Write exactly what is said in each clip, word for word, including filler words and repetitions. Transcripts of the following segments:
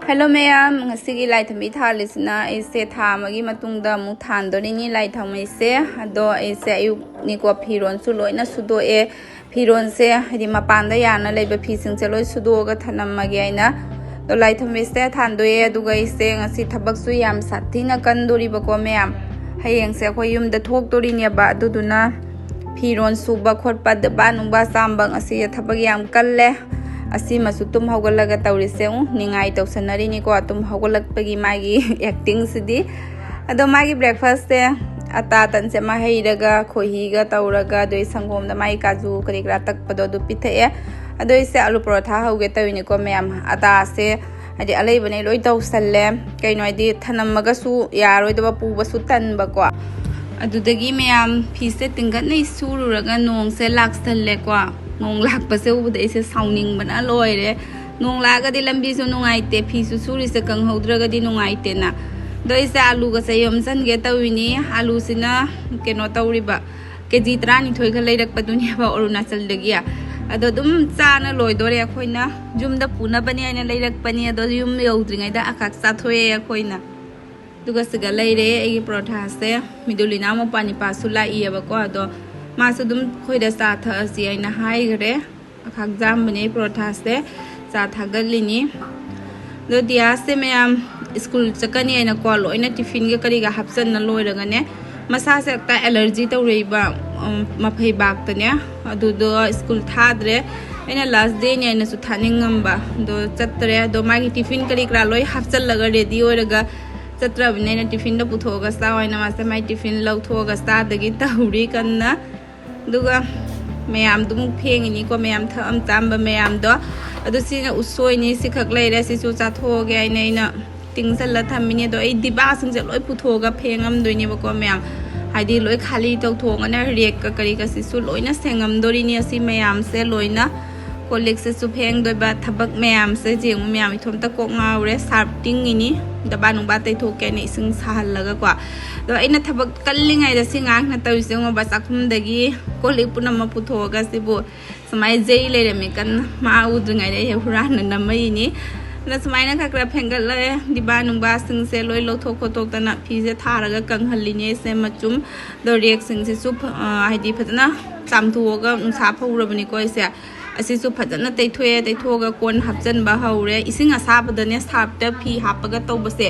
Hello ꯃꯌꯥꯝ, ꯉꯁꯤꯒꯤ ꯂꯥꯏ ꯊꯝꯕꯤ ꯊꯥꯜꯂꯤꯁꯤꯅ ꯑꯩꯁꯦ ꯊꯥ ꯑꯃꯒꯤ ꯃꯇꯨꯡꯗ ꯑꯃꯨꯛ ꯊꯥꯟꯗꯣꯔꯤꯅꯤ ꯂꯥꯏ ꯊꯥꯎꯃꯩꯁꯦ꯫ ꯑꯗꯣ ꯑꯩꯁꯦ ꯑꯌꯨꯛꯅꯤꯀꯣ, ꯐꯤꯔꯣꯜꯁꯨ ꯂꯣꯏꯅ ꯁꯨꯗꯣꯛꯑꯦ꯫ ꯐꯤꯔꯣꯜꯁꯦ ꯍꯥꯏꯗꯤ ꯃꯄꯥꯟꯗ ꯌꯥꯅ ꯂꯩꯕ ꯐꯤꯁꯤꯡꯁꯦ ꯂꯣꯏ ꯁꯨꯗꯣꯛꯑꯒ ꯊꯅꯝꯃꯒꯦ ꯑꯩꯅ꯫ ꯑꯗꯣ ꯂꯥꯏ ꯊꯝꯕꯤꯁꯦ ꯊꯥꯟꯗꯣꯛꯑꯦ꯫ ꯑꯗꯨꯒ ꯑꯩꯁꯦ ꯉꯁꯤ ꯊꯕꯛꯁꯨ ꯌꯥꯝ ꯁꯥꯊꯤꯅ ꯀꯟꯗꯣꯔꯤꯕꯀꯣ ꯃꯌꯥꯝ꯫ ꯍꯌꯦꯡꯁꯦ ꯑꯩꯈꯣꯏ ꯌꯨꯝꯗ ꯊꯣꯛꯇꯣꯔꯤꯅꯦꯕ꯫ ꯑꯗꯨꯗꯨꯅ ꯐꯤꯔꯣꯜ ꯁꯨꯕ ꯈꯣꯠꯄ, ꯗꯕꯥ ꯅꯨꯡꯕꯥ ꯆꯥꯝꯕ, ꯉꯁꯤ ꯊꯕꯛ ꯌꯥꯝ ꯀꯜꯂꯦ꯫ ꯑꯁꯤꯃꯁꯨ ꯇꯨꯝ ꯍꯧꯒꯠꯂꯒ ꯇꯧꯔꯤꯁꯦ꯫ ꯎ, ꯅꯤꯡꯉꯥꯏ ꯇꯧꯁꯟꯅꯔꯤꯅꯤꯀꯣ ꯇꯨꯝ ꯍꯧꯒꯠꯂꯛꯄꯒꯤ ꯃꯥꯒꯤ acting ꯁꯤꯗꯤ꯫ ꯑꯗꯣ ꯃꯥꯒꯤ breakfast ꯁꯦ ꯑꯇꯥ ꯇꯟꯁꯦ ꯑꯃ ꯍꯩꯔꯒ, ꯈꯣꯏꯍꯤꯒ ꯇꯧꯔꯒ, ꯑꯗꯩ ꯁꯪꯒꯣꯝꯗ ꯃꯥꯒꯤ ꯀꯥꯖꯨ ꯀꯔꯤ ꯀꯔꯥ ꯇꯛꯄꯗꯣ ꯑꯗꯨ ꯄꯤꯊꯛꯑꯦ꯫ ꯑꯗꯣ ꯑꯩꯁꯦ ꯑꯥꯂꯨ ꯄꯔꯣꯊꯥ ꯍꯧꯒꯦ ꯇꯧꯔꯤꯅꯤꯀꯣ ꯃꯌꯥꯝ꯫ ꯑꯇꯥꯁꯦ ꯍꯥꯏꯗꯤ ꯑꯂꯩꯕꯅꯦ ꯂꯣꯏ ꯇꯧꯁꯜꯂꯦ꯫ ꯀꯩꯅꯣ ꯍꯥꯏꯗꯤ ꯊꯅꯝꯃꯒꯁꯨ ꯌꯥꯔꯣꯏꯗꯕ, ꯄꯨꯕꯁꯨ ꯇꯟꯕꯀꯣ꯫ ꯑꯗꯨꯗꯒꯤ ꯃꯌꯥꯝ ꯐꯤꯁꯦ ꯇꯤꯡꯒꯠꯅꯩ ꯁꯨꯔꯨꯔꯒ ꯅꯣꯡꯁꯦ ꯂꯥꯛꯁꯜꯂꯦꯀꯣ꯫ ꯅꯣꯡ ꯂꯥꯛꯄꯁꯦ ꯎꯕꯗ ꯑꯩꯁꯦ ꯁꯥꯎꯅꯤꯡꯕꯅ ꯂꯣꯏꯔꯦ꯫ ꯅꯣꯡ ꯂꯥꯛꯑꯒꯗꯤ ꯂꯝꯕꯤꯁꯨ ꯅꯨꯡꯉꯥꯏꯇꯦ, ꯐꯤꯁꯨ ꯁꯨꯔꯤꯁꯦ ꯀꯪꯍꯧꯗ꯭ꯔꯒꯗꯤ ꯅꯨꯡꯉꯥꯏꯇꯦꯅ꯫ ꯑꯗꯣ ꯑꯩꯁꯦ ꯑꯥꯂꯨꯒꯁꯦ ꯌꯣꯝꯁꯟꯒꯦ ꯇꯧꯔꯤꯅꯤ꯫ ꯑꯥꯂꯨꯁꯤꯅ ꯀꯩꯅꯣ ꯇꯧꯔꯤꯕ, ꯀꯦ ꯖꯤ ꯇꯔꯥꯅꯤꯊꯣꯏꯒ ꯂꯩꯔꯛꯄꯗꯨꯅꯦꯕ ꯑꯔꯨꯅꯥꯆꯜꯗꯒꯤ꯫ ꯑꯗꯣ ꯑꯗꯨꯝ ꯆꯥꯅ ꯂꯣꯏꯗꯣꯔꯦ꯫ ꯑꯩꯈꯣꯏꯅ ꯌꯨꯝꯗ ꯄꯨꯅꯕꯅꯦ ꯍꯥꯏꯅ ꯂꯩꯔꯛꯄꯅꯤ, ꯑꯗꯣ ꯌꯨꯝ ꯌꯧꯗ꯭ꯔꯤꯉꯩꯗ ꯑꯈꯥꯛ ꯆꯥꯊꯣꯛꯑꯦ ꯑꯩꯈꯣꯏꯅ꯫ ꯑꯗꯨꯒ ꯁꯤꯒ ꯂꯩꯔꯦ ꯑꯩꯒꯤ ꯄꯔꯣꯊꯥꯁꯦ꯫ ꯃꯤꯗꯨꯂꯤꯅꯥ ꯃꯄꯥ ꯅꯤꯄꯥꯁꯨ ꯂꯥꯛꯏꯌꯦꯕꯀꯣ, ꯑꯗꯣ ꯃꯥꯁꯨ ꯑꯗꯨꯝ ꯑꯩꯈꯣꯏꯗ ꯆꯥ ꯊꯛꯑꯁꯤ ꯍꯥꯏꯅ ꯍꯥꯏꯈ꯭ꯔꯦ꯫ ꯑꯈꯥꯛ ꯆꯥꯝꯕꯅꯦ ꯑꯩ ꯄꯔꯣꯊꯥꯁꯦ꯫ ꯆꯥ ꯊꯥꯒꯠꯂꯤꯅꯤ꯫ ꯑꯗꯣ ꯗꯤꯌꯥꯁꯦ ꯃꯌꯥꯝ ꯁ꯭ꯀꯨꯜ ꯆꯠꯀꯅꯤ ꯍꯥꯏꯅꯀꯣ ꯂꯣꯏꯅ ꯇꯤꯐꯤꯟꯒ ꯀꯔꯤꯒ ꯍꯥꯞꯆꯟꯅ ꯂꯣꯏꯔꯒꯅꯦ, ꯃꯁꯥꯁꯦ ꯍꯦꯛꯇ allergy ꯇꯧꯔꯛꯏꯕ, ꯎꯝ, ꯃꯐꯩꯕꯥꯛꯇꯅꯦ꯫ ꯑꯗꯨꯗꯣ ꯁ꯭ꯀꯨꯜ ꯊꯥꯗ꯭ꯔꯦ꯫ ꯑꯩꯅ last day ꯅꯦ ꯍꯥꯏꯅꯁꯨ ꯊꯥꯅꯤꯡꯉꯝꯕ, ꯑꯗꯣ ꯆꯠꯇ꯭ꯔꯦ꯫ ꯑꯗꯣ ꯃꯥꯒꯤ ꯇꯤꯐꯤꯟ ꯀꯔꯤ ꯀꯔꯥ ꯂꯣꯏ ꯍꯥꯞꯆꯜꯂꯒ ready ꯑꯣꯏꯔꯒ ꯆꯠꯇ꯭ꯔꯕꯅꯤꯅ ꯑꯩꯅ ꯇꯤꯐꯤꯟꯗ ꯄꯨꯊꯣꯛꯑꯒ ꯆꯥꯎ ꯍꯥꯏꯅ ꯃꯥꯁꯦ ꯃꯥꯏ ꯇꯤꯐꯤꯟ ꯂꯧꯊꯣꯛꯑꯒ ꯆꯥꯗꯒꯤ ꯇꯧꯔꯤ ꯀꯟꯅ꯫ ꯑꯗꯨꯒ ꯃꯌꯥꯝꯗꯨꯃꯨꯛ ꯐꯦꯡꯉꯤꯅꯤꯀꯣ, ꯃꯌꯥꯝ ꯊꯛ ꯑꯝ ꯆꯥꯝꯕ ꯃꯌꯥꯝꯗꯣ꯫ ꯑꯗꯨ ꯁꯤꯅ ꯎꯁꯣꯏꯅꯤ, ꯁꯤꯈꯛ ꯂꯩꯔꯦ, ꯁꯤꯁꯨ ꯆꯥꯊꯣꯛꯑꯒꯦ ꯍꯥꯏꯅ ꯑꯩꯅ ꯇꯤꯡꯁꯜꯂ ꯊꯝꯃꯤꯅꯤ꯫ ꯑꯗꯣ ꯑꯩ ꯗꯤꯕꯥꯁꯤꯡꯁꯦ ꯂꯣꯏ ꯄꯨꯊꯣꯛꯑꯒ ꯐꯦꯡꯉꯝꯗꯣꯏꯅꯦꯕꯀꯣ ꯃꯌꯥꯝ, ꯍꯥꯏꯗꯤ ꯂꯣꯏ ꯈꯥꯂꯤ ꯇꯧꯊꯣꯛꯑꯒꯅ ꯔꯦꯛꯀ ꯀꯔꯤꯒꯁꯤꯁꯨ ꯂꯣꯏꯅ ꯁꯦꯡꯉꯝꯗꯣꯔꯤꯅꯤ꯫ ꯑꯁꯤ ꯃꯌꯥꯝꯁꯦ ꯂꯣꯏꯅ, ꯀꯣꯜ ꯂꯤꯛꯁꯤꯁꯨ ꯐꯦꯡꯗꯣꯏꯕ, ꯊꯕꯛ ꯃꯌꯥꯝꯁꯦ ꯌꯦꯡꯉꯨ ꯃꯌꯥꯝ, ꯏꯊꯣꯝꯇ ꯀꯣꯛ ꯉꯥꯎꯔꯦ꯫ ꯁꯥꯔꯞ ꯇꯤꯡꯉꯤꯅꯤ, ꯗꯕꯥ ꯅꯨꯡꯕꯥ ꯇꯩꯊꯣꯛꯀꯦꯅ ꯏꯁꯤꯡ ꯁꯥꯍꯜꯂꯒꯀꯣ꯫ ꯑꯗꯣ ꯑꯩꯅ ꯊꯕꯛ ꯀꯜꯂꯤꯉꯩꯗ ꯁꯤ ꯉꯥꯡꯅ ꯇꯧꯔꯤꯁꯦ ꯌꯦꯡꯉꯣꯕ, ꯆꯥꯛꯈꯨꯝꯗꯒꯤ ꯀꯣꯜ ꯂꯤꯛ ꯄꯨꯝꯅꯃꯛ ꯄꯨꯊꯣꯛꯑꯒ ꯁꯤꯕꯨ ꯁꯨꯃꯥꯏꯅ ꯌꯩ ꯂꯩꯔꯝꯃꯤ ꯀꯟꯅ꯫ ꯃꯥ ꯎꯗ꯭ꯔꯤꯉꯩꯗ ꯑꯩꯁꯦ ꯍꯨꯔꯥꯟꯅ ꯅꯝꯃꯛꯏꯅꯤ꯫ ꯑꯗ ꯁꯨꯃꯥꯏꯅ ꯈꯔ ꯈꯔ ꯐꯦꯡꯒꯠꯂꯦ꯫ ꯗꯤꯕꯥ ꯅꯨꯡꯕꯥꯁꯤꯡꯁꯦ ꯂꯣꯏ ꯂꯧꯊꯣꯛ ꯈꯣꯠꯇꯣꯛꯇꯅ ꯐꯤꯁꯦ ꯊꯥꯔꯒ ꯀꯪꯍꯜꯂꯤꯅꯦ꯫ ꯁꯦ ꯃꯆꯨꯝ ꯑꯗꯣ ꯔꯦꯛꯁꯤꯡꯁꯤꯁꯨ ꯐ-, ꯑ, ꯍꯥꯏꯗꯤ ꯐꯖꯅ ꯆꯥꯝꯊꯣꯛꯑꯒ ꯅꯨꯡꯁꯥ ꯐꯧꯔꯕꯅꯤꯀꯣ ꯑꯩꯁꯦ꯫ ꯑꯁꯤꯁꯨ ꯐꯖꯅ ꯇꯩꯊꯣꯛꯑꯦ꯫ ꯇꯩꯊꯣꯛꯑꯒ ꯀꯣꯟ ꯍꯥꯞꯆꯟꯕ ꯍꯧꯔꯦ꯫ ꯏꯁꯤꯡ ꯑꯁꯥꯕꯗꯅꯦ ꯁꯥꯔꯞꯇ ꯐꯤ ꯍꯥꯞꯄꯒ ꯇꯧꯕꯁꯦ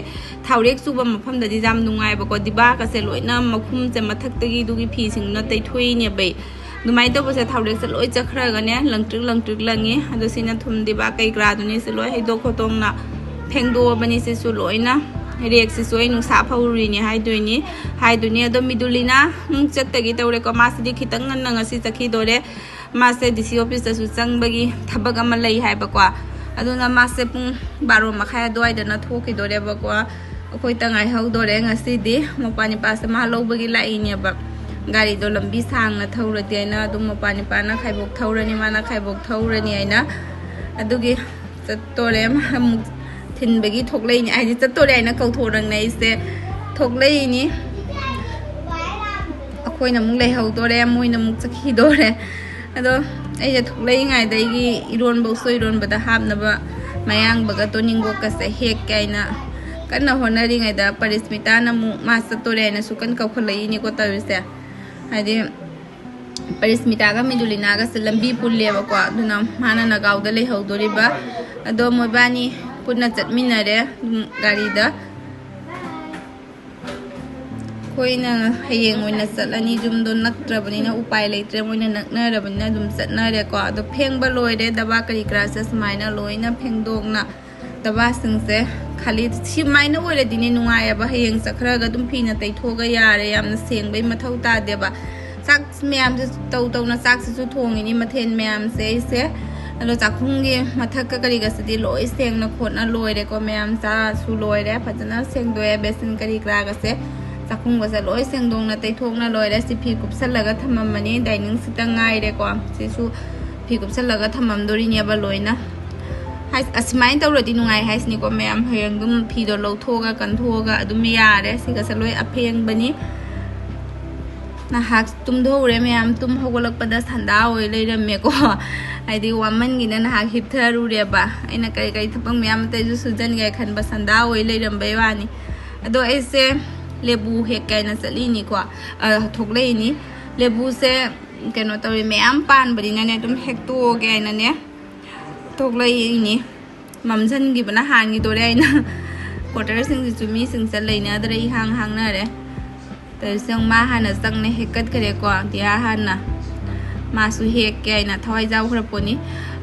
ꯊꯥꯎꯔꯦꯛ ꯆꯨꯕ ꯃꯐꯝꯗꯗꯤ ꯌꯥꯝ ꯅꯨꯡꯉꯥꯏꯕꯀꯣ꯫ ꯗꯤꯕꯥꯒꯁꯦ ꯂꯣꯏꯅ ꯃꯈꯨꯝꯁꯦ ꯃꯊꯛꯇꯒꯤ ꯑꯗꯨꯒꯤ ꯐꯤꯁꯤꯡꯗꯨꯅ ꯇꯩꯊꯣꯛꯏꯅꯦꯕ ꯑꯩ꯫ ꯑꯗꯨꯃꯥꯏꯅ ꯇꯧꯕꯁꯦ ꯊꯥꯎꯔꯦꯛꯁꯦ ꯂꯣꯏ ꯆꯠꯈ꯭ꯔꯒꯅꯦ ꯂꯪꯇ꯭ꯔꯤꯛ ꯂꯪꯇ꯭ꯔꯤꯛ ꯂꯪꯉꯤ꯫ ꯑꯗꯣ ꯁꯤꯅ ꯊꯨꯝ ꯗꯤꯕꯥ ꯀꯩ ꯀꯔꯥꯗꯨꯅꯤ ꯁꯤ ꯂꯣꯏ ꯍꯩꯗꯣꯛ ꯈꯣꯠꯇꯣꯛꯅ ꯐꯦꯡꯗꯣꯛꯑꯕꯅꯤ꯫ ꯁꯤꯁꯨ ꯂꯣꯏꯅ ꯔꯦꯛꯁꯤꯁꯨ ꯑꯩ ꯅꯨꯡꯁꯥ ꯐꯧꯔꯨꯔꯤꯅꯤ ꯍꯥꯏꯗꯣꯏꯅꯤ, ꯍꯥꯏꯗꯨꯅꯤ꯫ ꯑꯗꯣ ꯃꯤꯗꯨꯂꯤꯅꯥ ꯑꯃꯨꯛ ꯆꯠꯇꯒꯤ ꯇꯧꯔꯦꯀꯣ꯫ ꯃꯥꯁꯤꯗꯤ ꯈꯤꯇꯪ ꯉꯟꯅ ꯉꯁꯤ ꯆꯠꯈꯤꯗꯣꯔꯦ꯫ ꯃꯥꯁꯦ ꯗꯤ ꯁꯤ ꯑꯣꯐꯤꯁꯇꯁꯨ ꯆꯪꯕꯒꯤ ꯊꯕꯛ ꯑꯃ ꯂꯩ ꯍꯥꯏꯕꯀꯣ꯫ ꯑꯗꯨꯅ ꯃꯥꯁꯦ ꯄꯨꯡ ꯕꯥꯔꯣ ꯃꯈꯥꯏ ꯑꯗꯨꯋꯥꯏꯗꯅ ꯊꯣꯛꯈꯤꯗꯣꯔꯦꯕꯀꯣ꯫ ꯑꯩꯈꯣꯏꯇ ꯉꯥꯏꯍꯧꯗꯣꯔꯦ ꯉꯁꯤꯗꯤ꯫ ꯃꯄꯥ ꯅꯤꯄꯥꯁꯦ ꯃꯥ ꯂꯧꯕꯒꯤ ꯂꯥꯛꯏꯅꯦꯕ꯫ ꯒꯥꯔꯤꯗꯣ ꯂꯝꯕꯤ ꯁꯥꯡꯅ ꯊꯧꯔꯗꯤ ꯍꯥꯏꯅ ꯑꯗꯨꯝ ꯃꯄꯥ ꯅꯤꯄꯥꯅ ꯈꯥꯏꯕꯣꯛ ꯊꯧꯔꯅꯤ, ꯃꯥꯅ ꯈꯥꯏꯕꯣꯛ ꯊꯧꯔꯅꯤ ꯍꯥꯏꯅ꯫ ꯑꯗꯨꯒꯤ ꯆꯠꯇꯣꯔꯦ꯫ ꯃꯥ ꯑꯃꯨꯛ ꯊꯤꯟꯕꯒꯤ ꯊꯣꯛꯂꯛꯏꯅꯤ, ꯍꯥꯏꯗꯤ ꯆꯠꯇꯣꯔꯦ ꯍꯥꯏꯅ ꯀꯧꯊꯣꯔꯛꯅꯦ ꯑꯩꯁꯦ꯫ ꯊꯣꯛꯂꯛꯏꯅꯤ꯫ ꯑꯩꯈꯣꯏꯅ ꯑꯃꯨꯛ ꯂꯩꯍꯧꯗꯣꯔꯦ, ꯃꯣꯏꯅ ꯑꯃꯨꯛ ꯆꯠꯈꯤꯗꯣꯔꯦ꯫ ꯑꯗꯣ ꯑꯩꯁꯦ ꯊꯣꯛꯂꯛꯏꯉꯩꯗ ꯑꯩꯒꯤ ꯏꯔꯣꯟꯕ, ꯎꯁꯣꯏ ꯏꯔꯣꯟꯕꯗ ꯍꯥꯞꯅꯕ ꯃꯌꯥꯡꯕꯒ ꯇꯣꯅꯤꯡꯒꯣꯛꯀꯁꯦ ꯍꯦꯛꯀꯦ ꯍꯥꯏꯅ ꯀꯟꯅ ꯍꯣꯠꯅꯔꯤꯉꯩꯗ ꯄꯔꯤꯁꯃꯤꯇꯥꯅ ꯑꯃꯨꯛ ꯃꯥ ꯆꯠꯇꯣꯔꯦ ꯍꯥꯏꯅꯁꯨ ꯀꯟꯅ ꯀꯧꯈꯠꯂꯛꯏꯅꯤꯀꯣ ꯇꯧꯔꯤꯁꯦ꯫ ꯍꯥꯏꯗꯤ ꯄꯔꯤꯁꯃꯤꯇꯥꯒ ꯃꯤꯗꯨꯂꯤꯅꯥꯒꯁꯦ ꯂꯝꯕꯤ ꯄꯨꯜꯂꯦꯕꯀꯣ꯫ ꯑꯗꯨꯅ ꯃꯥꯅ ꯅꯒꯥꯎꯗ ꯂꯩꯍꯧꯗꯣꯔꯤꯕ꯫ ꯑꯗꯣ ꯃꯣꯏꯕꯥꯅꯤ ꯄꯨꯟꯅ ꯆꯠꯃꯤꯟꯅꯔꯦ ꯑꯗꯨꯝ ꯒꯥꯔꯤꯗ꯫ ꯑꯩꯈꯣꯏꯅ ꯍꯌꯦꯡ ꯑꯣꯏꯅ ꯆꯠꯂꯅꯤ꯫ ꯌꯨꯝꯗꯣ ꯅꯛꯇ꯭ꯔꯕꯅꯤꯅ ꯎꯄꯥꯏ ꯂꯩꯇ꯭ꯔꯦ, ꯃꯣꯏꯅ ꯅꯛꯅꯔꯕꯅꯤꯅ ꯑꯗꯨꯝ ꯆꯠꯅꯔꯦꯀꯣ꯫ ꯑꯗꯣ ꯐꯦꯡꯕ ꯂꯣꯏꯔꯦ, ꯗꯕꯥ ꯀꯔꯤ ꯀꯔꯥꯁꯦ ꯁꯨꯃꯥꯏꯅ ꯂꯣꯏꯅ ꯐꯦꯡꯗꯣꯛꯅ ꯗꯕꯥꯁꯤꯡꯁꯦ ꯈꯥꯂꯤ ꯁꯤꯃꯥꯏꯅ ꯑꯣꯏꯔꯗꯤꯅꯦ ꯅꯨꯡꯉꯥꯏꯌꯦꯕ꯫ ꯍꯌꯦꯡ ꯆꯠꯈ꯭ꯔꯒ ꯑꯗꯨꯝ ꯐꯤꯅ ꯇꯩꯊꯣꯛꯑꯒ ꯌꯥꯔꯦ, ꯌꯥꯝꯅ ꯁꯦꯡꯕꯩ ꯃꯊꯧ ꯇꯥꯗꯦꯕ꯫ ꯆꯥꯛ ꯃꯌꯥꯝꯁꯦ ꯇꯧ ꯇꯧꯅ ꯆꯥꯛꯁꯤꯁꯨ ꯊꯣꯡꯉꯤꯅꯤ, ꯃꯊꯦꯜ ꯃꯌꯥꯝꯁꯦ ꯑꯩꯁꯦ꯫ ꯑꯗꯣ ꯆꯥꯛꯈꯨꯝꯒꯤ ꯃꯊꯛꯀ ꯀꯔꯤꯒꯁꯤꯗꯤ ꯂꯣꯏ ꯁꯦꯡꯅ ꯈꯣꯠꯅ ꯂꯣꯏꯔꯦꯀꯣ꯫ ꯃꯌꯥꯝ ꯆꯥꯁꯨ ꯂꯣꯏꯔꯦ, ꯐꯖꯅ ꯁꯦꯡꯗꯣꯛꯑꯦ꯫ ꯕꯦꯁꯤꯟ ꯀꯔꯤ ꯀꯔꯥꯒꯁꯦ ꯆꯥꯛꯈꯨꯝꯒꯁꯦ ꯂꯣꯏ ꯁꯦꯡꯗꯣꯛꯅ ꯇꯩꯊꯣꯛꯅ ꯂꯣꯏꯔꯦ꯫ ꯁꯤ ꯐꯤ ꯀꯨꯞꯁꯜꯂꯒ ꯊꯝꯃꯝꯃꯅꯤ, ꯗꯥꯏꯅꯤꯡꯁꯤꯇ ꯉꯥꯏꯔꯦꯀꯣ꯫ ꯁꯤꯁꯨ ꯐꯤ ꯀꯨꯞꯁꯜꯂꯒ ꯊꯝꯃꯝꯗꯣꯔꯤꯅꯦꯕ ꯂꯣꯏꯅ꯫ ꯍꯥꯏ-, ꯑꯁꯨꯃꯥꯏꯅ ꯇꯧꯔꯗꯤ ꯅꯨꯡꯉꯥꯏ ꯍꯥꯏꯁꯤꯅꯤꯀꯣ ꯃꯌꯥꯝ꯫ ꯍꯌꯦꯡ ꯑꯗꯨꯝ ꯐꯤꯗꯣ ꯂꯧꯊꯣꯛꯑꯒ ꯀꯟꯊꯣꯛꯑꯒ ꯑꯗꯨꯝ ꯌꯥꯔꯦ꯫ ꯁꯤꯒꯁꯦ ꯂꯣꯏ ꯑꯐꯦꯡꯕꯅꯤ꯫ ꯉꯥꯏꯍꯥꯛ ꯇꯨꯝꯊꯣꯛꯎꯔꯦ ꯃꯌꯥꯝ꯫ ꯇꯨꯝ ꯍꯧꯒꯠꯂꯛꯄꯗ ꯁꯟꯗꯥ ꯑꯣꯏ ꯂꯩꯔꯝꯃꯦꯀꯣ꯫ ꯍꯥꯏꯗꯤ ꯋꯥꯃꯟꯒꯤꯅ ꯉꯥꯏꯍꯥꯛ ꯍꯤꯞꯊꯔꯨꯔꯦꯕ꯫ ꯑꯩꯅ ꯀꯔꯤ ꯀꯔꯤ ꯊꯕꯛ ꯃꯌꯥꯝ ꯑꯇꯩꯁꯨ ꯁꯨꯖꯟꯒꯦ ꯈꯟꯕ, ꯁꯟꯗꯥ ꯑꯣꯏ ꯂꯩꯔꯝꯕꯩ ꯋꯥꯅꯤ꯫ ꯑꯗꯣ ꯑꯩꯁꯦ ꯂꯦꯕꯨ ꯍꯦꯛ ꯀꯥꯏꯅ ꯆꯠꯂꯤꯅꯤꯀꯣ, ꯑ, ꯊꯣꯛꯂꯛꯏꯅꯤ꯫ ꯂꯦꯕꯨꯁꯦ ꯀꯩꯅꯣ ꯇꯧꯔꯤ, ꯃꯌꯥꯝ ꯄꯥꯟꯕꯅꯤꯅꯅꯦ, ꯑꯗꯨꯝ ꯍꯦꯛꯇꯣꯛꯑꯒꯦ ꯍꯥꯏꯅꯅꯦ ꯊꯣꯛꯂꯛꯏꯅꯤ꯫ ꯃꯝꯁꯤꯟꯈꯤꯕꯅ ꯍꯥꯟꯈꯤꯗꯣꯔꯦ ꯍꯥꯏꯅ꯫ ꯀ꯭ꯋꯥꯇꯔꯁꯤꯡꯁꯤꯁꯨ ꯃꯤꯁꯤꯡꯁꯦ ꯂꯩꯅꯗ꯭ꯔꯦ, ꯏꯍꯥꯡ ꯍꯥꯡꯅꯔꯦ꯫ ꯇꯧꯔꯤꯁꯦ ꯌꯦꯡꯉꯨ, ꯃꯥ ꯍꯥꯟꯅ ꯆꯪꯅ ꯍꯦꯛꯀꯠꯈ꯭ꯔꯦꯀꯣ, ꯗꯤꯌꯥ ꯍꯥꯟꯅ꯫ ꯃꯥꯁꯨ ꯍꯦꯛꯀꯦ ꯍꯥꯏꯅ ꯊꯋꯥꯏ ꯌꯥꯎꯈ꯭ꯔ ꯄꯣꯠꯅꯤ꯫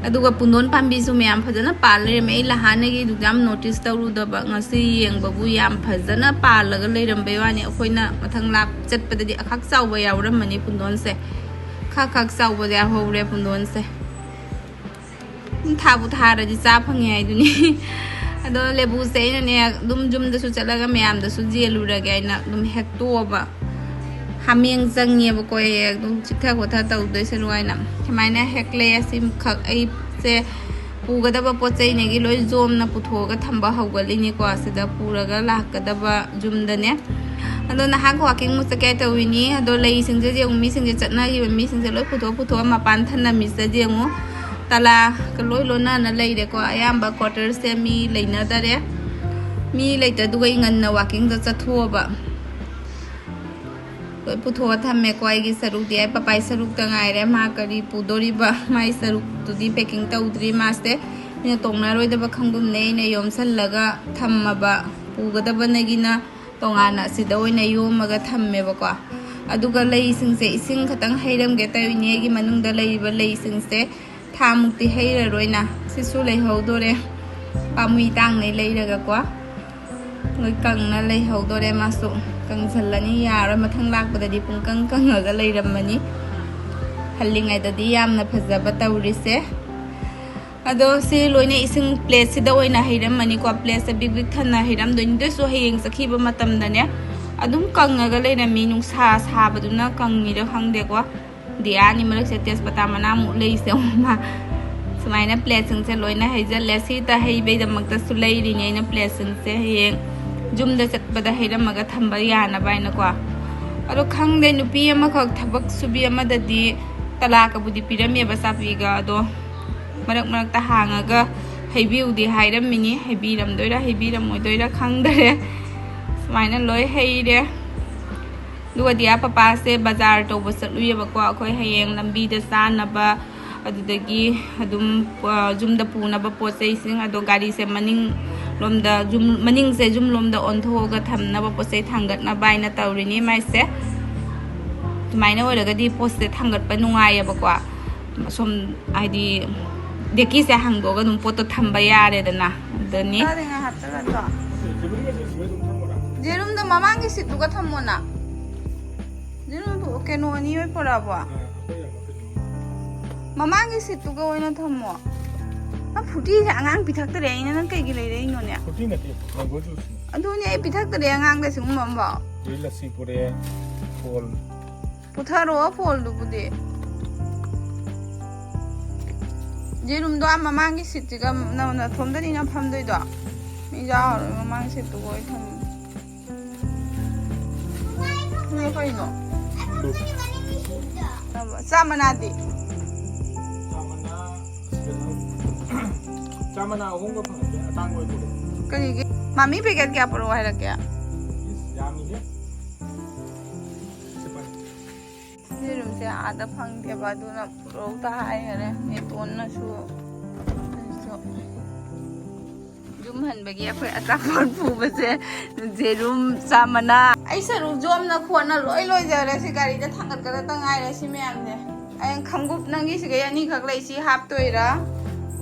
ꯑꯗꯨꯒ ꯄꯨꯡꯗꯣꯟ ꯄꯥꯝꯕꯤꯁꯨ ꯃꯌꯥꯝ ꯐꯖꯅ ꯄꯥꯜ ꯂꯩꯔꯝꯃꯦ꯫ ꯑꯩ ꯂꯍꯥꯟꯅꯒꯤ ꯑꯗꯨꯛ ꯌꯥꯝ ꯅꯣꯇꯤꯁ ꯇꯧꯔꯨꯗꯕ, ꯉꯁꯤ ꯌꯦꯡꯕꯕꯨ ꯌꯥꯝ ꯐꯖꯅ ꯄꯥꯜꯂꯒ ꯂꯩꯔꯝꯕꯩ ꯋꯥꯅꯤ꯫ ꯑꯩꯈꯣꯏꯅ ꯃꯊꯪ ꯂꯥꯞ ꯆꯠꯄꯗꯗꯤ ꯑꯈꯛ ꯆꯥꯎꯕ ꯌꯥꯎꯔꯝꯃꯅꯤ ꯄꯨꯡꯗꯣꯟꯁꯦ꯫ ꯈꯛ ꯈꯛ ꯆꯥꯎꯕ ꯌꯥꯎꯍꯧꯔꯦ ꯄꯨꯡꯗꯣꯟꯁꯦ꯫ ꯑꯗꯨꯝ ꯊꯥꯕꯨ ꯊꯥꯔꯗꯤ ꯆꯥ ꯐꯪꯉꯦ ꯍꯥꯏꯗꯨꯅꯤ꯫ ꯑꯗꯣ ꯂꯦꯕꯨꯁꯦ ꯑꯩꯅꯅꯦ ꯑꯗꯨꯝ ꯌꯨꯝꯗꯁꯨ ꯆꯠꯂꯒ ꯃꯌꯥꯝꯗꯁꯨ ꯌꯦꯜꯂꯨꯔꯒꯦ ꯍꯥꯏꯅ ꯑꯗꯨꯝ ꯍꯦꯛꯇꯣꯛꯑꯕ꯫ ꯍꯥꯃꯦꯡ ꯆꯪꯉꯦꯕꯀꯣ, ꯑꯩ ꯑꯗꯨꯝ ꯆꯤꯛꯊ ꯈꯣꯠꯊ ꯇꯧꯗꯣꯏ ꯁꯔꯨꯛ ꯍꯥꯏꯅ꯫ ꯁꯨꯃꯥꯏꯅ ꯍꯦꯛꯂꯛꯑꯦ꯫ ꯑꯁꯤꯈꯛ ꯑꯩꯁꯦ ꯄꯨꯒꯗꯕ ꯄꯣꯠ ꯆꯩꯅꯦꯒꯤ ꯂꯣꯏ ꯖꯣꯝꯅ ꯄꯨꯊꯣꯛꯑꯒ ꯊꯝꯕ ꯍꯧꯒꯠꯂꯤꯅꯤꯀꯣ꯫ ꯁꯤꯗ ꯄꯨꯔꯒ ꯂꯥꯛꯀꯗꯕ ꯌꯨꯝꯗꯅꯦ꯫ ꯑꯗꯣ ꯅꯍꯥꯛ ꯋꯥꯀꯤꯡ ꯑꯃꯨꯛ ꯆꯠꯀꯦ ꯇꯧꯋꯤꯅꯤ꯫ ꯑꯗꯣ ꯂꯩꯁꯤꯡꯁꯦ ꯌꯦꯡꯉꯨ, ꯃꯤꯁꯤꯡꯁꯦ ꯆꯠꯅꯈꯤꯕ ꯃꯤꯁꯤꯡꯁꯦ ꯂꯣꯏ ꯄꯨꯊꯣꯛ ꯄꯨꯊꯣꯛꯑ ꯃꯄꯥꯟ ꯊꯝꯂꯝꯃꯤꯁꯦ ꯌꯦꯡꯉꯨ꯫ ꯇꯂꯥꯒ ꯂꯣꯏ ꯂꯣꯟꯅꯅ ꯂꯩꯔꯦꯀꯣ꯫ ꯑꯌꯥꯝꯕ ꯀ꯭ꯋꯥꯇꯔꯁꯦ ꯃꯤ ꯂꯩꯅꯗꯔꯦ꯫ ꯃꯤ ꯂꯩꯇꯗꯨꯒ ꯑꯩ ꯉꯟꯅ ꯋꯥꯀꯤꯡꯗ ꯆꯠꯊꯣꯛꯑꯕ꯫ ꯂꯣꯏ ꯄꯨꯊꯣꯛꯑ ꯊꯝꯃꯦꯀꯣ꯫ ꯑꯩꯒꯤ ꯁꯔꯨꯛꯇꯤ ꯑꯩ ꯄꯄꯥꯏ ꯁꯔꯨꯛꯇ ꯉꯥꯏꯔꯦ꯫ ꯃꯥ ꯀꯔꯤ ꯄꯨꯗꯣꯔꯤꯕ? ꯃꯥꯏ ꯁꯔꯨꯛꯇꯨꯗꯤ ꯄꯦꯀꯤꯡ ꯇꯧꯗ꯭ꯔꯤ ꯃꯥꯁꯦ꯫ ꯃꯤꯅ ꯇꯣꯡꯅꯔꯣꯏꯗꯕ ꯈꯪꯒꯨꯝꯅꯦ ꯑꯩꯅ ꯌꯣꯝꯁꯜꯂꯒ ꯊꯝꯃꯕ꯫ ꯄꯨꯒꯗꯕꯅꯒꯤꯅ ꯇꯣꯉꯥꯟꯅ ꯑꯁꯤꯗ ꯑꯣꯏꯅ ꯌꯣꯝꯃꯒ ꯊꯝꯃꯦꯕꯀꯣ꯫ ꯑꯗꯨꯒ ꯂꯩꯁꯤꯡꯁꯦ ꯏꯁꯤꯡ ꯈꯛꯇꯪ ꯍꯩꯔꯝꯒꯦ ꯇꯧꯔꯤꯅꯦ꯫ ꯑꯩꯒꯤ ꯃꯅꯨꯡꯗ ꯂꯩꯔꯤꯕ ꯂꯩꯁꯤꯡꯁꯦ ꯊꯥꯃꯨꯛꯇꯤ ꯍꯩꯔꯔꯣꯏꯅ꯫ ꯁꯤꯁꯨ ꯂꯩꯍꯧꯗꯣꯔꯦ꯫ ꯄꯥꯝꯃꯨꯏ, ꯇꯥꯡꯅꯩ ꯂꯩꯔꯒꯀꯣ꯫ ꯂꯣꯏ ꯀꯪꯅ ꯂꯩꯍꯧꯗꯣꯔꯦ꯫ ꯃꯥꯁꯨ ꯀꯪꯁꯜꯂꯅꯤ, ꯌꯥꯔꯣꯏ꯫ ꯃꯊꯪ ꯂꯥꯛꯄꯗꯗꯤ ꯄꯨꯡꯀꯪ ꯀꯪꯉꯒ ꯂꯩꯔꯝꯃꯅꯤ꯫ ꯍꯜꯂꯤꯉꯩꯗꯗꯤ ꯌꯥꯝꯅ ꯐꯖꯕ ꯇꯧꯔꯤꯁꯦ꯫ ꯑꯗꯣ ꯁꯤ ꯂꯣꯏꯅ ꯏꯁꯤꯡ ꯄ꯭ꯂꯦꯠꯁꯤꯗ ꯑꯣꯏꯅ ꯍꯩꯔꯝꯃꯅꯤꯀꯣ꯫ ꯄ꯭ꯂꯦꯠꯁꯦ ꯕꯤꯛ ꯕꯤꯛ ꯊꯟꯅ ꯍꯩꯔꯝꯗꯣꯏꯅꯤ꯫ ꯑꯗꯨꯏꯁꯨ ꯍꯌꯦꯡ ꯆꯠꯈꯤꯕ ꯃꯇꯝꯗꯅꯦ ꯑꯗꯨꯝ ꯀꯪꯉꯒ ꯂꯩꯔꯝꯃꯤ꯫ ꯅꯨꯡꯁꯥ ꯁꯥꯕꯗꯨꯅ ꯀꯪꯉꯤꯔ ꯈꯪꯗꯦꯀꯣ꯫ ꯗꯤꯌꯥꯅꯤ ꯃꯔꯛꯁꯦ ꯇꯦꯖꯄꯇꯥ ꯃꯅꯥꯃꯨꯛ ꯂꯩꯁꯦ ꯑꯃ꯫ ꯁꯨꯃꯥꯏꯅ ꯄ꯭ꯂꯦꯠꯁꯤꯡꯁꯦ ꯂꯣꯏꯅ ꯍꯩꯖꯜꯂꯦ꯫ ꯁꯤꯗ ꯍꯩꯕꯩꯗꯃꯛꯇꯁꯨ ꯂꯩꯔꯤꯅꯦ ꯑꯩꯅ ꯄ꯭ꯂꯦꯠꯁꯤꯡꯁꯦ꯫ ꯍꯌꯦꯡ ꯌꯨꯝꯗ ꯆꯠꯄꯗ ꯍꯩꯔꯝꯃꯒ ꯊꯝꯕ ꯌꯥꯅꯕ ꯍꯥꯏꯅꯀꯣ꯫ ꯑꯗꯣ ꯈꯪꯗꯦ, ꯅꯨꯄꯤ ꯑꯃꯈꯛ ꯊꯕꯛ ꯁꯨꯕꯤ ꯑꯃꯗꯗꯤ ꯇꯂꯥꯀꯕꯨꯗꯤ ꯄꯤꯔꯝꯃꯦꯕ ꯆꯥꯕꯤꯒ, ꯑꯗꯣ ꯃꯔꯛ ꯃꯔꯛꯇ ꯍꯥꯡꯉꯒ ꯍꯩꯕꯤꯌꯨꯗꯤ ꯍꯥꯏꯔꯝꯃꯤꯅꯤ꯫ ꯍꯩꯕꯤꯔꯝꯗꯣꯏꯔꯥ ꯍꯩꯕꯤꯔꯝꯃꯣꯏꯗꯣꯏꯔꯥ ꯈꯪꯗꯔꯦ꯫ ꯁꯨꯃꯥꯏꯅ ꯂꯣꯏ ꯍꯩꯔꯦ꯫ ꯑꯗꯨꯒꯗꯤ ꯑꯥ ꯄꯄꯥꯁꯦ ꯕꯖꯥꯔ ꯇꯧꯕ ꯆꯠꯂꯨꯏꯌꯦꯕꯀꯣ, ꯑꯩꯈꯣꯏ ꯍꯌꯦꯡ ꯂꯝꯕꯤꯗ ꯆꯥꯅꯕ, ꯑꯗꯨꯗꯒꯤ ꯑꯗꯨꯝ, ꯑ, ꯌꯨꯝꯗ ꯄꯨꯅꯕ ꯄꯣꯠ ꯆꯩꯁꯤꯡ ꯑꯗꯣ ꯒꯥꯔꯤꯁꯦ ꯃꯅꯤꯡ ꯂꯣꯝꯗ, ꯌꯨꯝ ꯃꯅꯤꯡꯁꯦ ꯌꯨꯝ ꯂꯣꯝꯗ ꯑꯣꯟꯊꯣꯛꯑꯒ ꯊꯝꯅꯕ ꯄꯣꯠ ꯆꯩ ꯊꯥꯡꯒꯠꯅꯕ ꯍꯥꯏꯅ ꯇꯧꯔꯤꯅꯤ ꯃꯥꯏꯁꯦ꯫ ꯑꯗꯨꯃꯥꯏꯅ ꯑꯣꯏꯔꯒꯗꯤ ꯄꯣꯠꯁꯦ ꯊꯥꯡꯒꯠꯄ ꯅꯨꯡꯉꯥꯏꯌꯦꯕꯀꯣ꯫ ꯁꯨꯝ ꯍꯥꯏꯗꯤ ꯗꯦꯛꯀꯤꯁꯦ ꯍꯥꯡꯗꯣꯛꯑꯒ ꯑꯗꯨꯝ ꯄꯣꯠꯇꯣ ꯊꯝꯕ ꯌꯥꯔꯦꯗꯅ꯫ ꯑꯗꯨꯅꯤ꯫ ꯆꯥꯗꯦ, ꯉꯥꯏꯍꯥꯛꯇ ꯅꯠꯇ꯭ꯔꯣ? ꯌꯦꯔꯨꯝꯗꯣ ꯃꯃꯥꯡꯒꯤ ꯁꯤꯠꯇꯨꯒ ꯊꯝꯃꯣꯅ꯫ ꯌꯦꯔꯨꯝꯗꯣ ꯀꯩꯅꯣ ꯑꯅꯤ ꯑꯣꯏ ꯄꯨꯔꯛꯑꯕꯣ? ꯃꯃꯥꯡꯒꯤ ꯁꯤꯠꯇꯨꯒ ꯑꯣꯏꯅ ꯊꯝꯃꯣ꯫ ꯅꯪ ꯐ꯭ꯔꯨꯇꯤꯁꯦ ꯑꯉꯥꯡ ꯄꯤꯊꯛꯇꯔꯦ ꯑꯩꯅ, ꯅꯪ ꯀꯩꯒꯤ ꯂꯩꯔꯛꯏꯅꯣꯅꯦ? ꯐ꯭ꯔꯨꯇꯤ ꯅꯠꯇꯦ, ꯃꯦꯡꯒꯣ ꯖꯨꯁꯅꯤ꯫ ꯑꯗꯨꯅꯦ, ꯑꯩ ꯄꯤꯊꯛꯇꯔꯦ ꯑꯉꯥꯡꯗ ꯁꯤꯒꯨꯝꯕ ꯑꯃꯐꯥꯎ꯫ ꯑꯗꯩ ꯂꯁꯤ ꯄꯨꯔꯛꯑꯦ, ꯀꯣꯜ꯫ ꯄꯨꯊꯔꯛꯑꯣ ꯐꯣꯜꯗꯨꯕꯨꯗꯤ꯫ ꯌꯦꯔꯨꯝꯗꯣ ꯑꯥ ꯃꯃꯥꯡꯒꯤ ꯁꯤꯠꯁꯤꯒ ꯅ-, ꯅꯊꯣꯝꯗꯅꯤꯅ ꯐꯝꯗꯣꯏꯗꯣ? ꯃꯤ ꯌꯥꯎꯔꯣꯏ, ꯃꯃꯥꯡ ꯁꯤꯠꯇꯨꯒ ꯑꯣꯏ ꯊꯝꯃꯨ꯫ ꯅꯣꯏ ꯀꯩꯅꯣ? ꯆꯥ ꯃꯅꯥꯗꯤ? ꯆꯥ ꯃꯅꯥ, ꯆꯥ ꯃꯅꯥ ꯑꯍꯣꯡꯕ ꯐꯪꯉꯗꯤ ꯑꯇꯥꯡꯕ ꯑꯣꯏ ꯄꯨꯔꯛꯑꯣ꯫ ꯀꯔꯤꯒꯤ? ꯃꯥꯃꯤ ꯄꯦꯀꯦꯠ ꯀꯌꯥ ꯄꯨꯔꯛꯑꯣ ꯍꯥꯏꯔꯛꯀꯦ? ꯏꯁ, ꯌꯥꯝꯃꯤꯍꯦ꯫ ꯁꯤ ꯄꯥꯏ꯫ ꯌꯦꯔꯨꯝꯁꯦ ꯑꯥꯗ ꯐꯪꯗꯦꯕ, ꯑꯗꯨꯅ ꯄꯨꯔꯛꯎꯗ ꯍꯥꯏꯈꯔꯦ ꯅꯦꯇꯣꯟꯅꯁꯨ꯫ ꯑꯗꯨꯁꯨ ꯌꯨꯝ ꯍꯟꯕꯒꯤ ꯑꯩꯈꯣꯏ ꯑꯆꯥꯄꯣꯠ ꯄꯨꯕꯁꯦ, ꯌꯦꯔꯨꯝ, ꯆꯥ ꯃꯅꯥ꯫ ꯑꯩ ꯁꯔꯨꯛ ꯌꯣꯝꯅ ꯈꯣꯠꯅ ꯂꯣꯏ ꯂꯣꯏꯖꯔꯦ꯫ ꯁꯤ ꯒꯥꯔꯤꯗ ꯊꯥꯡꯒꯠꯀꯗꯕꯇ ꯉꯥꯏꯔꯦ ꯁꯤ ꯃꯌꯥꯝꯁꯦ꯫ ꯑꯩꯅ ꯈꯪꯒꯨꯞ ꯅꯪꯒꯤ ꯁꯤꯒꯩ ꯑꯅꯤꯈꯛ ꯂꯩ, ꯁꯤ ꯍꯥꯞꯇꯣꯏꯔꯥ?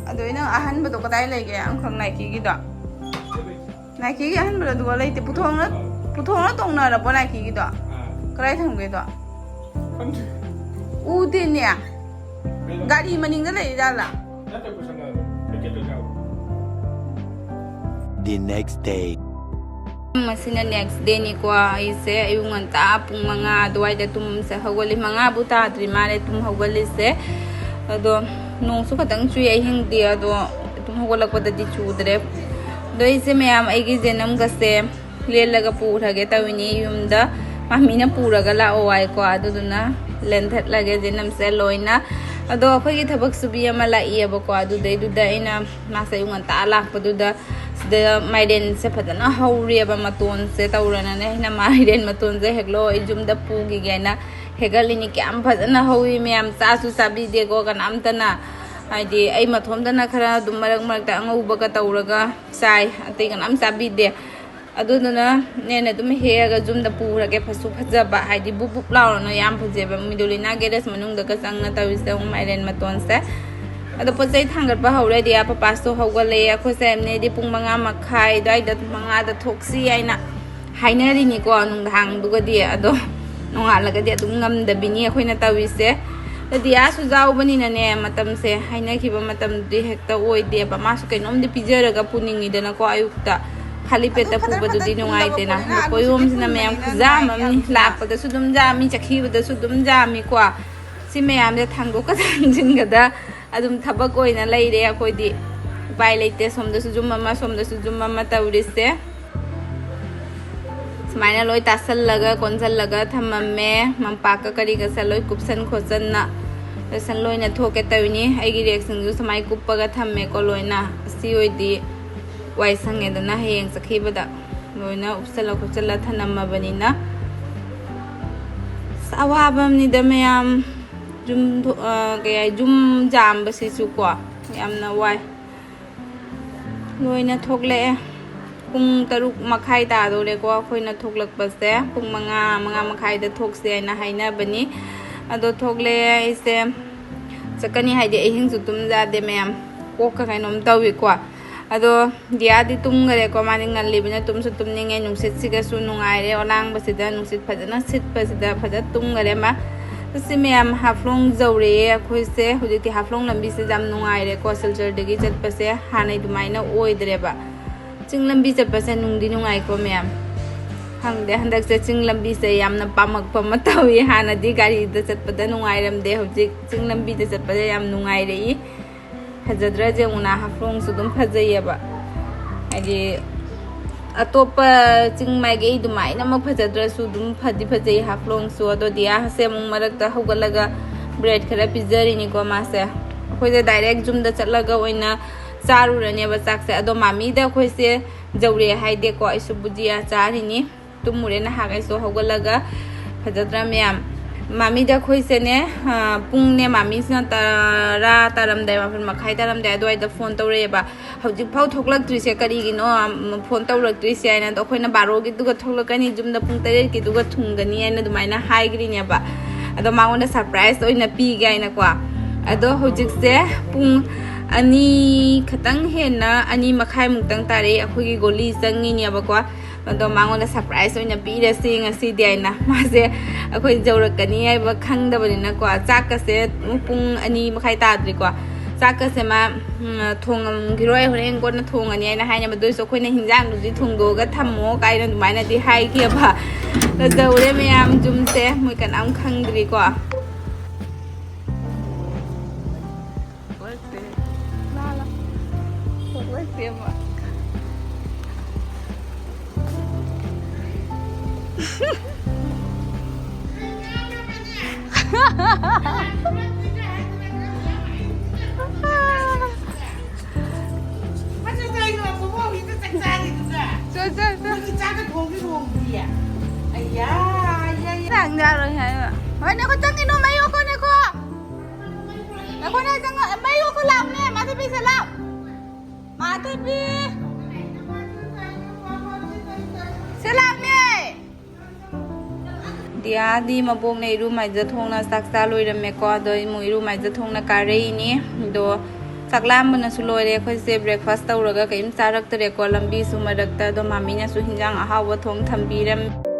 ꯑꯗꯣ ꯅꯪ ꯑꯍꯟꯕꯗꯣ ꯀꯗꯥꯏ ꯂꯩꯒꯦ? ꯑꯃꯈꯛ ꯅꯥꯏꯀꯤꯒꯤꯗꯣ꯫ ꯅꯥꯏꯀꯤꯒꯤ ꯑꯍꯟꯕꯗꯣ ꯑꯗꯨꯒ ꯂꯩꯇꯦ꯫ ꯄꯨꯊꯣꯛꯅ-, ꯄꯨꯊꯣꯛꯅ ꯇꯣꯡꯅꯔꯕꯣ ꯅꯥꯏꯀꯤꯒꯤꯗꯣ? ꯑꯥ꯫ ꯀꯗꯥꯏ ꯊꯝꯒꯦꯗꯣ? ꯈꯪꯗꯦ꯫ ꯎꯗꯦꯅꯦ꯫ ꯀꯩꯅꯣ? ꯒꯥꯔꯤ ꯃꯅꯤꯡꯗ ꯂꯩꯔꯤꯖꯥꯠꯂꯥ? ꯅꯠꯇꯦ, ꯄꯨꯁꯟꯅꯕ꯫ ꯄꯦꯀꯦꯠꯇ ꯌꯥꯎꯕ꯫ The next day. ꯃꯁꯤꯅ next dayꯅꯤꯀꯣ꯫ ꯑꯩꯁꯦ ꯑꯌꯨꯛ ꯉꯟꯇꯥ ꯄꯨꯡ ꯃꯉꯥ ꯑꯗꯨꯋꯥꯏꯗ ꯇꯨꯝꯁꯦ ꯍꯧꯒꯠꯂꯤ꯫ ꯃꯉꯥꯕꯨ ꯇꯥꯗ꯭ꯔꯤ ꯃꯥꯜꯂꯦ ꯇꯨꯝ ꯍꯧꯒꯠꯂꯤꯁꯦ꯫ ꯑꯗꯣ ꯅꯣꯡꯁꯨ ꯈꯇꯪ ꯆꯨꯏ ꯑꯍꯤꯡꯗꯤ, ꯑꯗꯣ ꯇꯨꯝ ꯍꯧꯒꯠꯂꯛꯄꯗꯗꯤ ꯆꯨꯗ꯭ꯔꯦ꯫ ꯑꯗꯣ ꯑꯩꯁꯦ ꯃꯌꯥꯝ ꯑꯩꯒꯤ ꯖꯦꯅꯝꯒꯁꯦ ꯂꯦꯜꯂꯒ ꯄꯨꯈ꯭ꯔꯒꯦ ꯇꯧꯔꯤꯅꯤ ꯌꯨꯝꯗ꯫ ꯃꯥꯃꯤꯅ ꯄꯨꯔꯒ ꯂꯥꯛꯑꯣ ꯍꯥꯏꯀꯣ, ꯑꯗꯨꯗꯨꯅ ꯂꯦꯟꯊꯠꯂꯒꯦ ꯖꯦꯅꯝꯁꯦ ꯂꯣꯏꯅ꯫ ꯑꯗꯣ ꯑꯩꯈꯣꯏꯒꯤ ꯊꯕꯛ ꯁꯨꯕꯤ ꯑꯃ ꯂꯥꯛꯏꯌꯦꯕꯀꯣ, ꯑꯗꯨꯗꯩꯗꯨꯗ ꯑꯩꯅ ꯃꯥꯁꯦ ꯑꯌꯨꯛ ꯉꯟꯇꯥ ꯂꯥꯛꯄꯗꯨꯗ ꯁꯤꯗ ꯃꯥꯏꯔꯦꯟꯁꯦ ꯐꯖꯅ ꯍꯧꯔꯤꯑꯕ, ꯃꯇꯣꯟꯁꯦ ꯇꯧꯔꯅꯅꯦ, ꯑꯩꯅ ꯃꯥꯏꯔꯦꯟ ꯃꯇꯣꯟꯁꯦ ꯍꯦꯛꯂꯛꯑꯣ, ꯑꯩ ꯌꯨꯝꯗ ꯄꯨꯈꯤꯒꯦꯅ ꯍꯦꯛꯒꯠꯂꯤꯅꯤ꯫ ꯀꯌꯥꯝ ꯐꯖꯅ ꯍꯧꯋꯤ ꯃꯌꯥꯝ, ꯆꯥꯁꯨ ꯆꯥꯕꯤꯗꯦꯀꯣ ꯀꯅꯥꯝꯇꯅ꯫ ꯍꯥꯏꯗꯤ ꯑꯩ ꯃꯊꯣꯝꯗꯅ ꯈꯔ ꯑꯗꯨꯝ ꯃꯔꯛ ꯃꯔꯛꯇ ꯑꯉꯧꯕꯒ ꯇꯧꯔꯒ ꯆꯥꯏ, ꯑꯇꯩ ꯀꯅꯥꯝ ꯆꯥꯕꯤꯗꯦ꯫ ꯑꯗꯨꯗꯨꯅ ꯅꯦꯅ ꯑꯗꯨꯝ ꯍꯦꯛꯑꯒ ꯌꯨꯝꯗ ꯄꯨꯈ꯭ꯔꯒꯦ꯫ ꯐꯁꯨ ꯐꯖꯕ, ꯍꯥꯏꯗꯤ ꯕꯨꯞ ꯕꯨꯞ ꯂꯥꯎꯔꯅ ꯌꯥꯝ ꯐꯖꯩꯕ꯫ ꯃꯤꯗꯣꯂꯤꯅꯥ ꯒꯦꯔꯦꯁ ꯃꯅꯨꯡꯗꯒ ꯆꯪꯅ ꯇꯧꯔꯤꯁꯦ ꯑꯃꯨꯛ ꯃꯥꯏꯔꯦꯟ ꯃꯇꯣꯟꯁꯦ꯫ ꯑꯗꯣ ꯄꯣꯠ ꯆꯩ ꯊꯥꯡꯒꯠꯄ ꯍꯧꯔꯦ꯫ ꯗꯤꯌꯥ ꯄꯄꯥꯁꯇꯣ ꯍꯧꯒꯠꯂꯛꯑꯦ꯫ ꯑꯩꯈꯣꯏꯁꯦ ꯑꯦꯝꯅꯦꯗꯤ ꯄꯨꯡ ꯃꯉꯥ ꯃꯈꯥꯏ ꯑꯗꯨꯋꯥꯏꯗ, ꯃꯉꯥꯗ ꯊꯣꯛꯁꯤ ꯍꯥꯏꯅ ꯍꯥꯏꯅꯔꯤꯅꯤꯀꯣ ꯅꯨꯡꯗꯥꯡꯗꯨꯒꯗꯤ꯫ ꯑꯗꯣ ꯅꯣꯡꯉꯥꯜꯂꯒꯗꯤ ꯑꯗꯨꯝ ꯉꯝꯗꯕꯤꯅꯤ ꯑꯩꯈꯣꯏꯅ ꯇꯧꯔꯤꯁꯦ꯫ ꯑꯗꯣ ꯗꯤꯌꯥꯁꯨ ꯌꯥꯎꯕꯅꯤꯅꯅꯦ, ꯃꯇꯝꯁꯦ ꯍꯥꯏꯅꯈꯤꯕ ꯃꯇꯝꯗꯨꯗꯤ ꯍꯦꯛꯇ ꯑꯣꯏꯗꯦꯕ꯫ ꯃꯥꯁꯨ ꯀꯩꯅꯣꯝꯗꯤ ꯄꯤꯖꯔꯒ ꯄꯨꯅꯤꯡꯉꯤꯗꯅꯀꯣ ꯑꯌꯨꯛꯇ꯫ ꯈꯥꯂꯤ ꯄꯦꯠꯇ ꯄꯨꯕꯗꯨꯗꯤ ꯅꯨꯡꯉꯥꯏꯇꯦꯅ꯫ ꯑꯗꯣ ꯄꯣꯌꯣꯝꯁꯤꯅ ꯃꯌꯥꯝ ꯈꯨꯖꯥꯝ ꯑꯃꯅꯤ꯫ ꯂꯥꯛꯄꯗꯁꯨ ꯑꯗꯨꯝ ꯖꯥꯝꯃꯤ, ꯆꯠꯈꯤꯕꯗꯁꯨ ꯑꯗꯨꯝ ꯖꯥꯝꯃꯤꯀꯣ꯫ ꯁꯤ ꯃꯌꯥꯝꯁꯦ ꯊꯥꯡꯗꯣꯛꯀ ꯊꯥꯡꯖꯤꯟꯒꯗ ꯑꯗꯨꯝ ꯊꯕꯛ ꯑꯣꯏꯅ ꯂꯩꯔꯦ ꯑꯩꯈꯣꯏꯗꯤ꯫ ꯎꯄꯥꯏ ꯂꯩꯇꯦ꯫ ꯁꯣꯝꯗꯁꯨ ꯌꯨꯝ ꯑꯃ, ꯁꯣꯝꯗꯁꯨ ꯌꯨꯝ ꯑꯃ ꯇꯧꯔꯤꯁꯦ꯫ ꯁꯨꯃꯥꯏꯅ ꯂꯣꯏ ꯇꯥꯁꯜꯂꯒ ꯀꯣꯟꯁꯤꯜꯂꯒ ꯊꯝꯃꯝꯃꯦ꯫ ꯃꯝꯄꯥꯛꯀ ꯀꯔꯤꯒꯁꯦ ꯂꯣꯏ ꯀꯨꯞꯁꯟ ꯈꯣꯠꯆꯟꯅ ꯂꯣꯏꯁꯟ ꯂꯣꯏꯅ ꯊꯣꯛꯀꯦ ꯇꯧꯔꯤꯅꯤ꯫ ꯑꯩꯒꯤ ꯔꯦꯛꯁꯤꯡꯁꯨ ꯁꯨꯃꯥꯏꯅ ꯀꯨꯞꯄꯒ ꯊꯝꯃꯦꯀꯣ ꯂꯣꯏꯅ꯫ ꯑꯁꯤ ꯑꯣꯏꯗꯤ ꯋꯥꯏ ꯁꯪꯉꯦꯗꯅ ꯍꯌꯦꯡ ꯆꯠꯈꯤꯕꯗ꯫ ꯂꯣꯏꯅ ꯎꯞꯁꯜꯂ ꯈꯣꯠꯆꯜꯂ ꯊꯅꯝꯃꯕꯅꯤꯅ꯫ ꯑꯁ, ꯑꯋꯥꯕ ꯑꯃꯅꯤꯗ ꯃꯌꯥꯝ꯫ ꯌꯨꯝ ꯊꯣ-, ꯑ, ꯀꯩ ꯍꯥꯏ, ꯌꯨꯝ ꯖꯥꯝꯕꯁꯤꯁꯨꯀꯣ ꯌꯥꯝꯅ ꯋꯥꯏ꯫ ꯂꯣꯏꯅ ꯊꯣꯛꯂꯛꯑꯦ꯫ ꯄꯨꯡ ꯇꯔꯨꯛ ꯃꯈꯥꯏ ꯇꯥꯗꯧꯔꯦꯀꯣ ꯑꯩꯈꯣꯏꯅ ꯊꯣꯛꯂꯛꯄꯁꯦ꯫ ꯄꯨꯡ ꯃꯉꯥ, ꯃꯉꯥ ꯃꯈꯥꯏꯗ ꯊꯣꯛꯁꯦ ꯍꯥꯏꯅ ꯍꯥꯏꯅꯕꯅꯤ꯫ ꯑꯗꯣ ꯊꯣꯛꯂꯛꯑꯦ ꯑꯩꯁꯦ꯫ ꯆꯠꯀꯅꯤ ꯍꯥꯏꯗꯤ ꯑꯍꯤꯡꯁꯨ ꯇꯨꯝꯖꯗꯦ ꯃꯌꯥꯝ꯫ ꯀꯣꯛꯀ ꯀꯩꯅꯣꯝ ꯇꯧꯏꯀꯣ꯫ ꯑꯗꯣ ꯗꯤꯌꯥꯗꯤ ꯇꯨꯝꯈꯔꯦꯀꯣ, ꯃꯥꯗꯤ ꯉꯜꯂꯤꯕꯅ ꯇꯨꯝꯁꯨ ꯇꯨꯝꯅꯤꯡꯉꯦ꯫ ꯅꯨꯡꯁꯤꯠꯁꯤꯒꯁꯨ ꯅꯨꯡꯉꯥꯏꯔꯦ, ꯑꯣꯂꯥꯡꯕꯁꯤꯗ ꯅꯨꯡꯁꯤꯠ ꯐꯖꯅ ꯁꯤꯠꯄꯁꯤꯗ ꯐꯖꯅ ꯇꯨꯝꯈꯔꯦ ꯃꯥ꯫ ꯁꯤ ꯃꯌꯥꯝ ꯍꯥꯐꯂꯣꯡ ꯌꯧꯔꯛꯑꯦ ꯑꯩꯈꯣꯏꯁꯦ꯫ ꯍꯧꯖꯤꯛꯇꯤ ꯍꯥꯐꯂꯣꯡ ꯂꯝꯕꯤꯁꯦ ꯌꯥꯝ ꯅꯨꯡꯉꯥꯏꯔꯦꯀꯣ, ꯁꯤꯜꯆꯔꯗꯒꯤ ꯆꯠꯄꯁꯦ ꯍꯥꯟꯅꯩ ꯑꯗꯨꯃꯥꯏꯅ ꯑꯣꯏꯗ꯭ꯔꯦꯕ꯫ ꯆꯤꯡ ꯂꯝꯕꯤ ꯆꯠꯄꯁꯦ ꯅꯨꯡꯗꯤ ꯅꯨꯡꯉꯥꯏꯀꯣ ꯃꯌꯥꯝ꯫ ꯈꯪꯗꯦ, ꯍꯟꯗꯛꯁꯦ ꯆꯤꯡ ꯂꯝꯕꯤꯁꯦ ꯌꯥꯝꯅ ꯄꯥꯝꯃꯛꯄ ꯑꯃ ꯇꯧꯏ꯫ ꯍꯥꯟꯅꯗꯤ ꯒꯥꯔꯤꯗ ꯆꯠꯄꯗ ꯅꯨꯡꯉꯥꯏꯔꯝꯗꯦ, ꯍꯧꯖꯤꯛ ꯆꯤꯡ ꯂꯝꯕꯤꯗ ꯆꯠꯄꯗ ꯌꯥꯝ ꯅꯨꯡꯉꯥꯏꯔꯛꯏ꯫ ꯐꯖꯗ꯭ꯔꯥ ꯌꯦꯡꯉꯨꯅ, ꯍꯥꯐꯂꯣꯡꯁꯨ ꯑꯗꯨꯝ ꯐꯖꯩꯌꯦꯕ꯫ ꯍꯥꯏꯗꯤ ꯑꯇꯣꯞꯄ ꯆꯤꯡ ꯃꯥꯏꯀꯩ ꯑꯗꯨꯃꯥꯏꯅꯃꯛ ꯐꯖꯗ꯭ꯔꯁꯨ ꯑꯗꯨꯝ ꯐꯗꯤ ꯐꯖꯩ ꯍꯥꯐꯂꯣꯡꯁꯨ꯫ ꯑꯗꯣ ꯗꯤꯌꯥꯁꯦ ꯑꯃꯨꯛ ꯃꯔꯛꯇ ꯍꯧꯒꯠꯂꯒ ꯕ꯭ꯔꯦꯗ ꯈꯔ ꯄꯤꯖꯔꯤꯅꯤꯀꯣ ꯃꯥꯁꯦ꯫ ꯑꯩꯈꯣꯏꯁꯦ ꯗꯥꯏꯔꯦꯛ ꯌꯨꯝꯗ ꯆꯠꯂꯒ ꯑꯣꯏꯅ ꯆꯥꯔꯨꯔꯅꯦꯕ ꯆꯥꯛꯁꯦ꯫ ꯑꯗꯣ ꯃꯥꯃꯤꯗ ꯑꯩꯈꯣꯏꯁꯦ ꯌꯧꯔꯦ ꯍꯥꯏꯗꯦꯀꯣ, ꯑꯩꯁꯨ ꯕꯨꯖꯤꯌꯥ ꯆꯥꯔꯤꯅꯤ꯫ ꯇꯨꯝꯃꯨꯔꯦ ꯅꯍꯥꯟꯈꯩꯁꯨ ꯍꯧꯒꯠꯂꯒ꯫ ꯐꯖꯗ꯭ꯔꯥ ꯃꯌꯥꯝ? ꯃꯥꯃꯤꯗ ꯑꯩꯈꯣꯏꯁꯦꯅꯦ, ꯑ, ꯄꯨꯡꯅꯦ, ꯃꯥꯃꯤꯁꯤꯅ ꯇꯔꯥ ꯇꯥꯔꯝꯗꯥꯏ, ꯃꯥꯄꯟ ꯃꯈꯥꯏ ꯇꯥꯔꯝꯗꯥꯏ ꯑꯗꯨꯋꯥꯏꯗ ꯐꯣꯟ ꯇꯧꯔꯛꯑꯦꯕ꯫ ꯍꯧꯖꯤꯛꯐꯥꯎ ꯊꯣꯛꯂꯛꯇ꯭ꯔꯤꯁꯦ ꯀꯔꯤꯒꯤꯅꯣ? ꯎꯝ, ꯐꯣꯟ ꯇꯧꯔꯛꯇ꯭ꯔꯤꯁꯦ ꯍꯥꯏꯅ꯫ ꯑꯗꯣ ꯑꯩꯈꯣꯏꯅ ꯕꯥꯔꯣꯒꯤꯗꯨꯒ ꯊꯣꯛꯂꯛꯀꯅꯤ, ꯌꯨꯝꯗ ꯄꯨꯡ ꯇꯔꯦꯠꯀꯤꯗꯨꯒ ꯊꯨꯡꯒꯅꯤ ꯍꯥꯏꯅ ꯑꯗꯨꯃꯥꯏꯅ ꯍꯥꯏꯈ꯭ꯔꯤꯅꯦꯕ꯫ ꯑꯗꯣ ꯃꯉꯣꯟꯗ ꯁꯔꯄ꯭ꯔꯥꯏꯁ ꯑꯣꯏꯅ ꯄꯤꯒꯦ ꯍꯥꯏꯅꯀꯣ꯫ ꯑꯗꯣ ꯍꯧꯖꯤꯛꯁꯦ ꯄꯨꯡ ꯑꯅꯤ ꯈꯇꯪ ꯍꯦꯟꯅ, ꯑꯅꯤ ꯃꯈꯥꯏꯃꯨꯛꯇꯪ ꯇꯥꯔꯛꯑꯦ꯫ ꯑꯩꯈꯣꯏꯒꯤ ꯒꯣꯂꯤ ꯆꯪꯉꯤꯅꯦꯕꯀꯣ꯫ ꯑꯗꯣ ꯃꯉꯣꯟꯗ ꯁꯔꯄ꯭ꯔꯥꯏꯁ ꯑꯣꯏꯅ ꯄꯤꯔꯁꯤ ꯉꯁꯤꯗꯤ ꯍꯥꯏꯅ꯫ ꯃꯥꯁꯦ ꯑꯩꯈꯣꯏ ꯌꯧꯔꯛꯀꯅꯤ ꯍꯥꯏꯕ ꯈꯪꯗꯕꯅꯤꯅꯀꯣ꯫ ꯆꯥꯛꯀꯁꯦ ꯄꯨꯡ ꯑꯅꯤ ꯃꯈꯥꯏ ꯇꯥꯗ꯭ꯔꯤꯀꯣ꯫ ꯆꯥꯛꯀꯁꯦ ꯃꯥ, ꯎꯝ, ꯊꯣꯡꯉꯝꯈꯤꯔꯣꯏ, ꯍꯣꯔꯦꯟ ꯀꯣꯟꯅ ꯊꯣꯡꯉꯅꯤ ꯍꯥꯏꯅ ꯍꯥꯏꯅꯕ꯫ ꯑꯗꯨ ꯑꯣꯏꯔꯁꯨ ꯑꯩꯈꯣꯏꯅ ꯍꯤꯟꯖꯥꯡꯗꯨꯗꯤ ꯊꯣꯡꯗꯣꯛꯑꯒ ꯊꯝꯃꯣ ꯀꯥꯏꯅ ꯑꯗꯨꯃꯥꯏꯅꯗꯤ ꯍꯥꯏꯈꯤꯑꯕ꯫ ꯐꯖꯍꯧꯔꯦ ꯃꯌꯥꯝ, ꯌꯨꯝꯁꯦ ꯃꯣꯏ ꯀꯅꯥꯝ ꯈꯪꯗ꯭ꯔꯤꯀꯣ꯫ ꯊꯣꯛꯂꯛꯇꯦ꯫ ꯂꯥ, ꯂꯥ꯫ ꯊꯣꯛꯂꯛꯇꯦꯕ꯫ ꯆꯣ, ꯆꯣ, ꯆꯣ꯫ ꯆꯥꯛ ꯌꯥꯔꯣꯏ ꯍꯥꯏꯕ꯫ ꯍꯣꯏ, ꯅꯦꯀꯣ, ꯆꯪꯒꯤꯅꯨ, ꯃꯩ ꯑꯣꯛꯈꯣ, ꯅꯦꯀꯣ꯫ ꯅꯦꯀꯣ, ꯅꯦ, ꯆꯪꯉꯣ꯫ ꯃꯩ ꯑꯣꯛꯈꯣ ꯂꯥꯎꯅꯦ, ꯃꯥꯊꯣꯏꯕꯤ, ꯁꯦ ꯂꯥꯎ꯫ ꯃꯥꯊꯣꯏꯕꯤ꯫ ꯁꯦ ꯂꯥꯎꯅꯦ꯫ ꯗꯤꯌꯥꯗꯤ ꯃꯕꯣꯛꯅ ꯏꯔꯨ ꯃꯥꯏꯖ ꯊꯣꯡꯅ ꯆꯥꯛ ꯆꯥ ꯂꯣꯏꯔꯝꯃꯦꯀꯣ꯫ ꯑꯗꯣ ꯑꯩ ꯑꯃꯨꯛ ꯏꯔꯨ ꯃꯥꯏꯖ ꯊꯣꯡꯅ ꯀꯥꯔꯛꯏꯅꯤ꯫ ꯑꯗꯣ ꯆꯥꯛ ꯂꯥꯝꯕꯅꯁꯨ ꯂꯣꯏꯔꯦ꯫ ꯑꯩꯈꯣꯏꯁꯦ breakfast ꯇꯧꯔꯒ ꯀꯔꯤꯝ ꯆꯥꯔꯛꯇ꯭ꯔꯦꯀꯣ, ꯂꯝꯕꯤꯁꯨ ꯃꯔꯛꯇ꯫ ꯑꯗꯣ ꯃꯥꯃꯤꯅꯁꯨ ꯍꯤꯟꯖꯥꯡ ꯑꯍꯥꯎꯕ ꯊꯣꯡ ꯊꯝꯕꯤꯔꯝꯃꯦ꯫